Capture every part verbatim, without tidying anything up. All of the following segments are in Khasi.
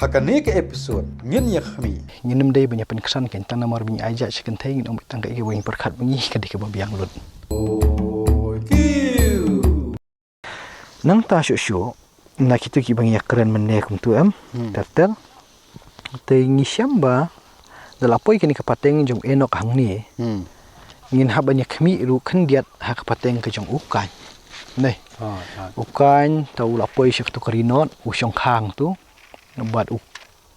Ha kane ka episode ngin ïa khmih. Ngin ym dei ban ïa pynksan kein tang namar ba ngi ai jait shi kynthei, ngin ym tang ka ïa ka ba ngin pyrkhat ba ngi ka dei kaba biang lut. Nangta shuh shuh na kito kiba ngi ïa kren mynne kumtu em. Hmm. Ter ter. Te ngi shem ba da la poi kane ka pateng jong Enok hangne. Hmm. Ngin hap ban ïa khmih ruh khyndiat ha ka pateng ka jong u Kain. Neh. Ha, ha. U Kain te u la poi sha katu ka ri North, u shong khang tu. Bad u,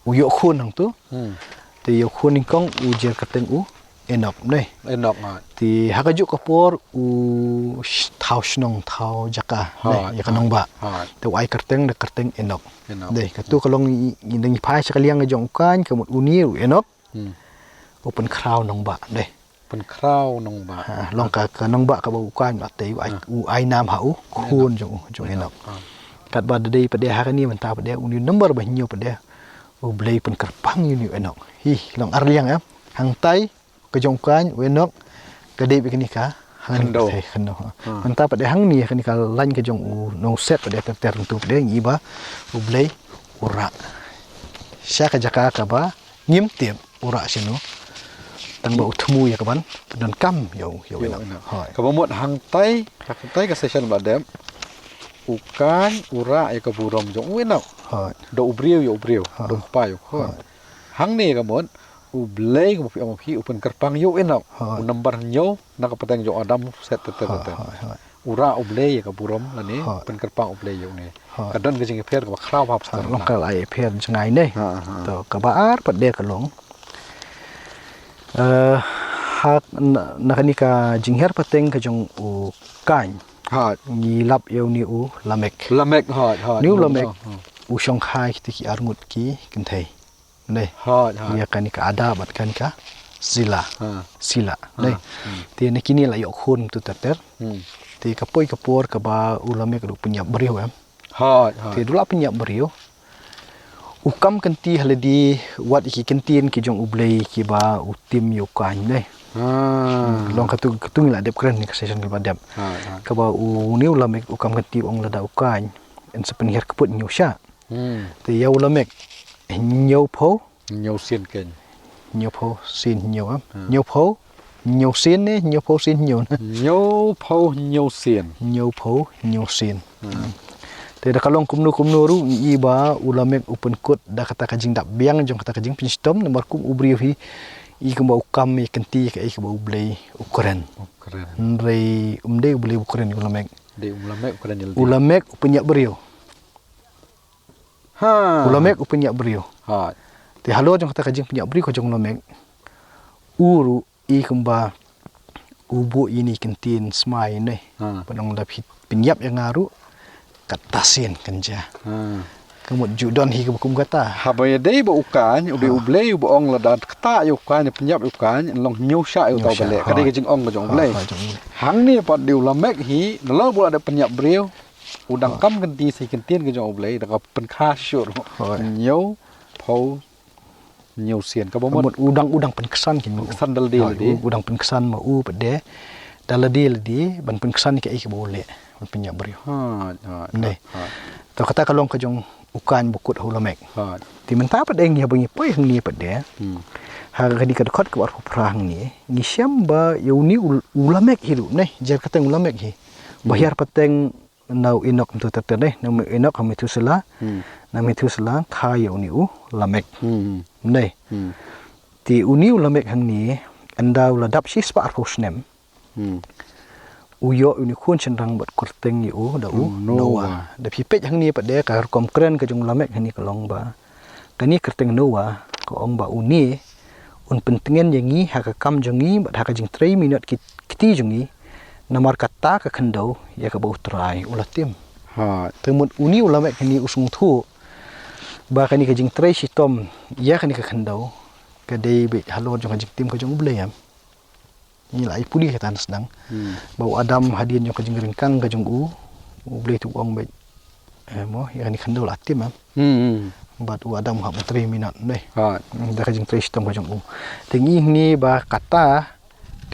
u ïoh khun hangtu. Hmm. Te ïoh khun nyngkong u jer kyrteng u Enok, neh. Enok, ha. Te ha kajuh ka por u sh-, thaw shnong, thaw jaka, neh, ha, ïa ka nongbah. Ha. Te u ai kyrteng da kyrteng Enok. Enok. Neh, katu ka long i, i, ngi phai sha ka liang ka jong u Kain, ka mut une u Enok. Hmm. U pynkhraw nongbah, neh. Pynkhraw nongbah. Ha, long ka, ka nongbah kaba u Kain u la tei, u ai, ha, u ai nam ha u khun jong u, jong Enok. Enok. Ha. Katba da dei pat de ha kane mynta pat de, une u number ba hynñiew pat de, U Blei pynkyrpang ïa une u Enok. Hi, long ar liang em. Hangtai ka jong u Kain, u Enok, ka dei bad kane ka, hangne khyndew. Ka khyndew, ha. Ha. Mynta pat de hangne kane ka lain ka jong u Nongset pat de ter ter hangtu pat de, ngi i ba U Blei u rah sha ka jaka kaba ngim tip u rah shano. Tang ba u thmu ïa ka ban pyndonkam ïa u, ïa u Enok. Ïa u Enok. Hooid. Kaba mut hangtai, hangtai ka session ba dep, u Kain u rah ïa ka burom jong u Enok. Hooid. Da u briew ïa u briew, hooid, da u kpa ïa u khun. Hooid. Hangne ka mut, U Blei kaba phi ong ma phi u pynkyrpang ïa u Enok. Hooid. U number hynñiew na ka pateng jong u Adam, Set ter ter ter ter. Hooid, hooid, hooid. U rah U Blei ïa ka burom lane, hooid, pynkyrpang U Blei ïa une. Hooid. Ka don ka jingïapher kaba khraw hap, hooid, star long na. Ka la ïapher jngai ne. Ha, ha. To kaba ar pat de ka long. Eh, ha na, na kane ka jinghiar pateng ka jong u Kain. Hooid. Ngi lap ïa une u Lamek. Lamek, hooid, hooid. Une u Lamek, hooid, hooid, u shong kha ïa kita ki arngut ki kynthei. Ne. Hooid, hooid. Ïa kane ka Ada bad kane ka Sila. Ha. Sila. Ha. Ne. Hmm. Te na kine la ïoh khun tu ter ter. Hmm. Te ka poi ka por kaba u Lamek ruh pynïap briew em. Hooid, hooid. Te da u la pynïap briew, u kam kynti ha lade wat ïa ki ktien ki jong U Blei kiba u tim ïa u Kain ne. Ha. Hmm, long katu, katu ngi la dep kren ne ka session kaba dep. Hooid, hooid. Kaba une u Lamek u kam kynti u ong lada u Kain yn sa pynhiar kput hynñiew shah. Hmm. Te ïa u Lamek hynñiewphew. Hynñiew sien kein. Hynñiewphew sien hynñiew, ah. Hmm. Hynñiewphew hynñiew sien ne, hynñiewphew sien hynñiew. Hynñiewphew hynñiew sien. Hynñiewphew hynñiew sien. Hmm. Te da ka long kumno kumno ruh ngi i ba u Lamek u pynkut da kata ka jingdap biang jong kata ka jingpynshitom namar kum u briew hi i kumba u kam ïa kynti kaei kaba U Blei u kren. U kren. Hynrei um dei U Blei u kren ïa u Lamek. Dei u Lamek u kren ïa lade. U Lamek u pynïap briew. Ha. U Lamek u pynïap briew. Ha. Te halor jong kata ka jingpynïap briew ka jong u Lamek. U ruh i kumba u buh ïa ine i ktien smai ne. Ha. Ban ong lada phi pynïap ïa nga ruh kata sien kan jia. Ha. Ka mut ju don hi kaba kum kata. Haba ïadei bad u Kain, u dei, ha, U Blei uba ong lada kata ïa u Kain, pynïap ïa u Kain, long hynñiew shah ïa uta uba leh. Hynñiew shah, ha. Ka dei ka jingong ka jong U Blei. Ha, ha, jong U Blei. Hangne pat dei u Lamek hi, nalor ba u la dep pynïap briew. U dang, ha, kam kynti sa ïa ki ktien ki jong U Blei, da ka pynkha shuh. Hooid. Hynñiewphew hynñiew sien. Kaba mut, ka mut u dang, u dang pynksan kine. Pynksan da lade, hooid, lade. U, u dang pynksan ma u pat de. Da lade lade, ban pynksan ïa kaei kaba u leh, ban pynïap briew. Hooid, hooid, ne, hooid, hooid. To kata ka long ka jong u Kain ba kut ha u Lamek. Hooid. Te mynta pat de ngi haba ngi poi hangne pat de. Hmm. Ha kane ka dkhot kaba arphew phra hangne, ngi shem ba ïa une u, u Lamek hi ruh, ne, jer kyrteng u Lamek hi. Ba, hmm, hiar pateng na u Enok mynta ter ter ne, na u Enok ha Methusela, hmm, na Methusela kha ïa une u Lamek. Hmm. Ne. Hmm. Te une u Lamek hangne, ynda u la dap shispah arphew snem. Hmm. U ïoh une u khun shynrang bad kyrteng ïa u da u, hmm, Noah. Noah. Da phi peit hangne pat de ka rukom kren ka jong u Lamek hangne ka long ba kane kyrteng Noah, ka ong ba une un pyntngen ïa ngi ha ka kam jong ngi bad ha ka jingtrei minot ki kti jong ngi. Namar kata ka khyndew ïa kaba U Trai u la tim. Ha. Te mut une u Lamek hangne u sngewthuh ba kane ka jingtrei shitom ïa kane ka khyndew ka dei beit halor jong ka jingtim ka jong U Blei em. Ngi la ïa pule kata na sdang. Hmm. Ba u Adam hadien jong ka jingryngkang ka jong u, U Blei u ong beit, eh, mo, ïa kane ka khyndew la tim em. Hmm, hmm. Bad u Adam hap ban trei minot ne. Ha. Hmm, da ka jingtrei shitom ka jong u. Te ngi hangne ba kata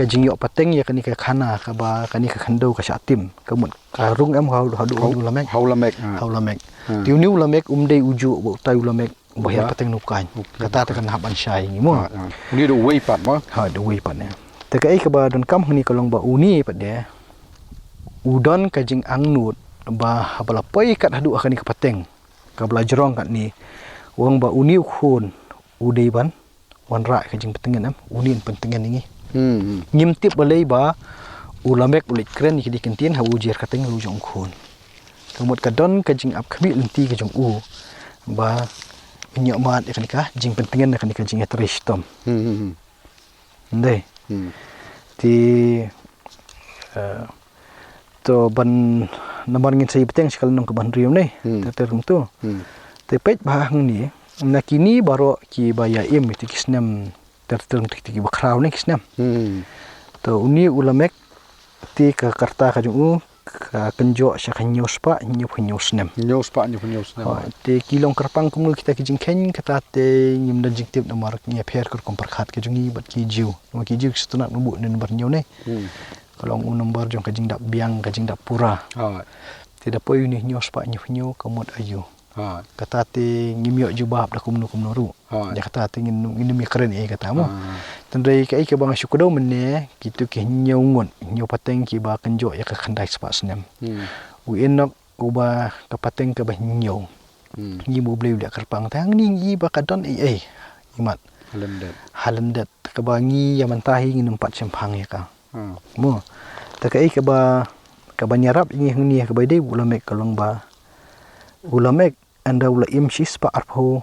ka jingïoh pateng ïa kane ka khana kaba kane ka khyndew ka shah tim. Ka mut ka rung em ha u, ha u, ha u Lamek. Ha u Lamek, ha. Ha u Lamek. Ha. Te une u Lamek um dei u juh bad utai u Lamek uba hiar pateng na u Kain. Ukai. Kata te kan hap ban shai ngi mo. Ha, ha. Une da uwei pat mo. Ha, da uwei pat ne. Te kaei kaba donkam hangne ka long ba une pat de u don ka jingangnud ba haba la poi kat haduh ha kane ka pateng kaba la jrong katne, u ong ba une u khun u dei ban wanrah ka jingpyntngen em, une un pyntngen ïa ngi. Hmm, hmm. Ngim tip balei ba u Lamek u leit kren ïa ki dei kyntien ha u jer kyrteng u jong u khun. Ka mut ka don ka jingap khmih lynti ka jong u ba un ïoh mad ïa kane ka jingpyntngen na kane ka jingïatrei shitom. Hmm, hmm, hmm. Ndei. Hmm. Te, eh, to ban namar ngin sa ïa bteng shi ka lynnong kaba hynriew ne. Hmm. Ter ter kumto. Hmm. Te peit bha hangne na kine baroh kiba ïa im ïa ki snem ter ter kumto kiba khraw ne ki snem. Hmm. To une u Lamek te ka rta ka jong u ka kynjoh sha ka hynñiew spah hynñiew phew hynñiew snem. Hynñiew spah hynñiew phew hynñiew snem. Oh, te ki long kyrpang kumno kita ki jingkheiñ kata te ngim don jingtip namar ngi ïapher ka rukom pyrkhat ka jong ngi bad ki Jiw. Namar ki Jiw ki sngewtynnat ban buh une u number hynñiew ne. Hmm. Ka long u number jong ka jingdap biang, ka jingdap pura. Oh. Te da poi une hynñiew spah hynñiew phew hynñiew ka mut aïu. Ha. Kata te ngim ïoh jubab da kumno kumno ruh. Ha. Ïa kata te ngin, ngin ym ïakren ïa kata mo. Ha. Tangba kaei kaba nga shu kdew mynne, kito ki hynñiew ngut, hynñiew pateng kiba kynjoh ïa ka khyndai spah snem. Hmm. U Enok uba ka pateng kaba hynñiew. Hmm. Ngi mo, U Blei u la kyrpang, te hangne ngi ba ka don ei ei. Imat. Ha lyndet. Ha lyndet kaba ngi ïa mynta hi ngin ym pat shemphang ïa ka. Hmm. Mo. Te kaei kaba, kaba ïarap ïa ngi hangne kaba dei u Lamek ka long ba u Lamek ynda u la im shispah arphew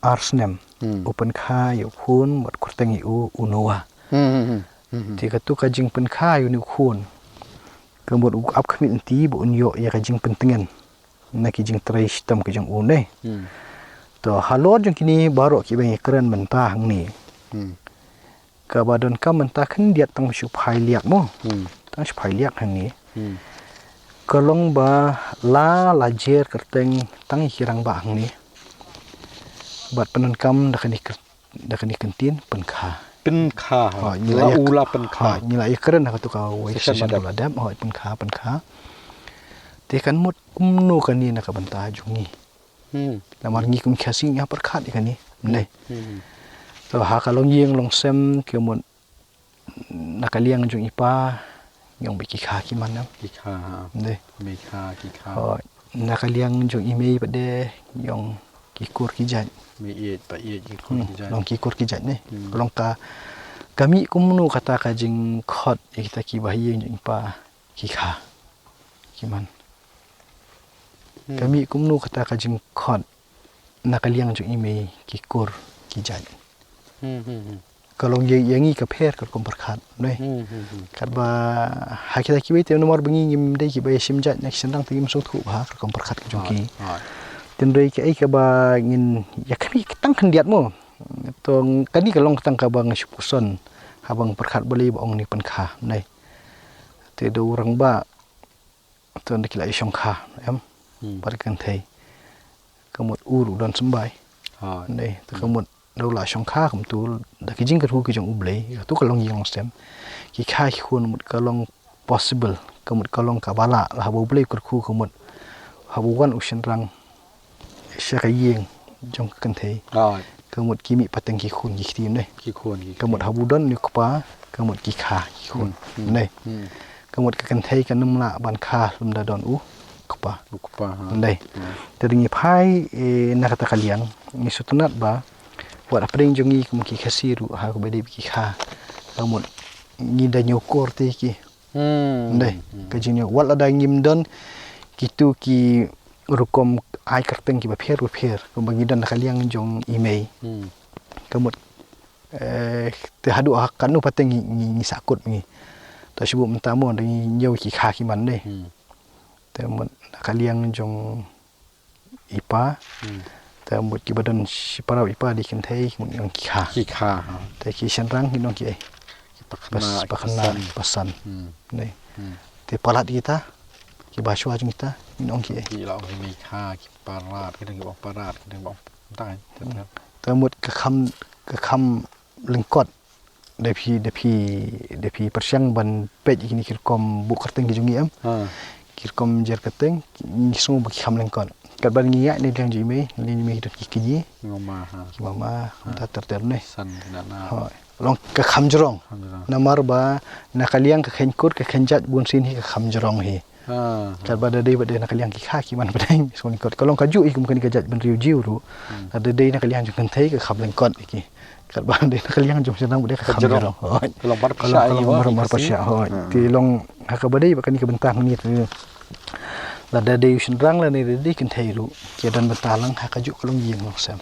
ar snem. Hmm. U pynkha ïa u khun bad kyrteng ïa u, u Noah. Hmm, hmm, hmm. Hmm, hmm. Te kato ka jingpynkha ïa une u khun ka mut u ap khmih lynti ba un ïoh ïa ka jingpyntngen na ki jingtrei shitom ki jong u ne. Hmm. To halor jong kine baroh kiba ngi kren mynta hangne. Hmm. Kaba donkam mynta khyndiat tang shu phai liak mo. Hmm. Tang shu phai liak hangne. Hmm. Ka long ba la, la jer kyrteng tang ïa ki rangbah hangne. Bad pyndonkam da kane kyr-, da kane kyntien pynkha. Pynkha, ha. Ha, ngi la, la ïa u la pynkha. Ha, ngi la ïakren ha kato kawei session ba la dep, ha, pynkha, pynkha. Te kan mut kumno kane na ka bynta jong ngi. Hmm. Namar ngi kum Khasi ngi hap pyrkhat ïa kane. Hmm. Ndei. Hmm. To ha ka longïing longsem ka mut na ka liang jong i pa ngi ong ba ki kha ki man em. Ki kha, ha. Ndei. Mei kha, ki kha. Oh, na ka liang jong i mei pat de ngi ong ki kur ki jait. Mei ïeit, pa ïeit, ki kur, hmm, ki jait. Long ki kur ki jait ne. Hmm. Long ka, ka mih kumno kata ka jingkhot ïa kita kiba ha ïing jong i pa. Ki kha ki man. Hmm. Ka mih kumno kata ka jingkhot na ka liang jong i mei ki kur ki jait. Hmm, hmm, hmm. Ka long ïa, ïa ngi ka pher ka rukom pyrkhat, ne? Hmm, hmm, hmm. Katba ha kita kiwei te namar ba ngi ngim dei kiba ïa shim jait na ki shynrang te ngim sngewthuh bha ka rukom pyrkhat ka jong ki. Hooid, hooid. Tynrai kaei kaba ngin ïa khmih tang khyndiat mo. To kane ka long tang kaba nga shu puson haba nga pyrkhat balei ba ong ngi pynkha, ne? Te da u rangbah to nda ki la ïa shongkha, em? Hmm. Bad ka kynthei. Ka mut u ruh u don symbai. Ha. Ndei, te ka, hmm, mut da u la shongkha kumto da ki jingkyrkhu ki jong U Blei, kato ka longïing longsem. Ki kha ki khun mut ka long possible, ka mut ka long kaba lah, la haba U Blei u kyrkhu ka mut. Haba u wan u shynrang sha ka ïing jong ka kynthei. Hooid. Ka mut ki mih pateng ki khun ki kti ne. Ki khun ki kti. Ka mut haba u don une u kpa, ka mut ki kha ki khun. Hmm. Ne. Hmm. Ka mut ka kynthei kan ym lah ban kha lymda don u kpa. U kpa, ha. Ndei. Hmm. Te da ngi phai, eh, na kata ka liang, ngi sngewtynnat ba wat hapdeng jong ngi kum ki Khasi ruh ha kaba dei ba ki kha. Ka mut ngi da ñiew kur te ki Hmm. Ndei, hmm, ka jingñiew. Wat lada ngim don kito ki rukom ai kyrteng kiba pher ba pher, kumba ngi don na ka liang jong i mei. Hmm. Ka mut, eh, te haduh ha kano pat te ngi, ngi, ngi sahkut ngi. To shu buh mynta mo da ngi ñiew ki kha ki man, ndei. Hmm. Te mut na ka liang jong i pa. Hmm. Te mut kiba don shipara i pa, dei kynthei, mut ngi ong ki kha. Ki kha, ha. Te ki shynrang ngi ong ki ei. Ki pakhynnah, pas-, ki pakhynnah, pasan. Ki pasan. Hmm. Ndei. Hmm. Te palat kita, kiba shuwa jong kita, ngi ong ki ei. Ki la ong ki mei kha, ki parat, ki dang ki ong parat, ki dang ong tang. Hmm. Te mut ka kham, ka kham lyngkot. da phi da phi da phi pyrshang ban peit ïa kine ki rukom buh kyrteng ki jong ngi em. Ha. Ki rukom jer kyrteng ngi sngew ba ki kham lyngkot. Katba ngi ïaid na liang jong i mei, na liang jong i mei ki don ki kñi, ki mama, ha, ki mama, kumta ter ter ne. San ki nana. Hooid. Long ka kham jrong. Kham jrong. Namar ba na ka liang ka kheiñ kur ka kheiñ jait bun sien hi ka kham jrong hi. Ha, ha. Katba da dei ba dei na ka liang ki kha ki man pdeng, sngew lyngkot. Ka long kajuh hi kum kane ka jaitbynriew Jiw ruh. Hmm. Lada dei na ka liang jong kynthei ka kham lyngkot hi ki. Katba dei na ka liang jong shynrang ba dei ka kham jrong. Hooid. Ka long mar pyrshah, ka long mar pyrshah, hooid. Ha. Te long ha kaba dei ba kane ka bynta hangne te. Lada dei u shynrang lane dei kynthei ruh, ki don bynta lang ha kajuh ka longïing longsem.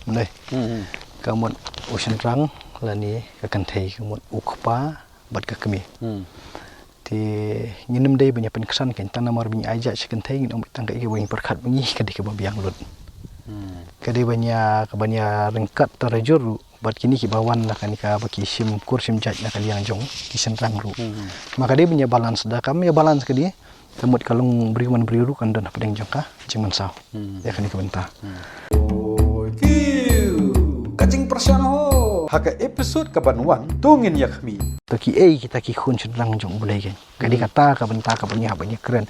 Dei. Hmm, hmm. Ka mut u shynrang lane ka kynthei, ka mut u kpa bad ka kmie. Hmm. Te ngin ym dei ban ïa pynksan kein, tang namar ba ngi ai jait sha kynthei ngin ym tang kaei kaba ngi pyrkhat ba ngi ka dei kaba biang lut. Hmm. Ka dei ban ïa, ka ban ïa ryngkat tarajur ruh bad kine kiba wan na kane kaba ki shim kur shim jait na ka liang jong ki shynrang ruh. Hmm. Ma ka dei ban ïa balance, da kam ïa balance ka dei, ka mut ka long briew man briew ruh kan don hapdeng jong ka jingmynsaw. Hmm. Ïa kane ka bynta. Hmm. Oi, kiw. Ka jingpyrshang ho. Ha ka episode kaban wan, to ngin ïa khmih. To kiei kita ki khun shynrang jong U Blei kein. Ka dei, hmm, kata ka bynta kaba ngi hap ban ïa kren.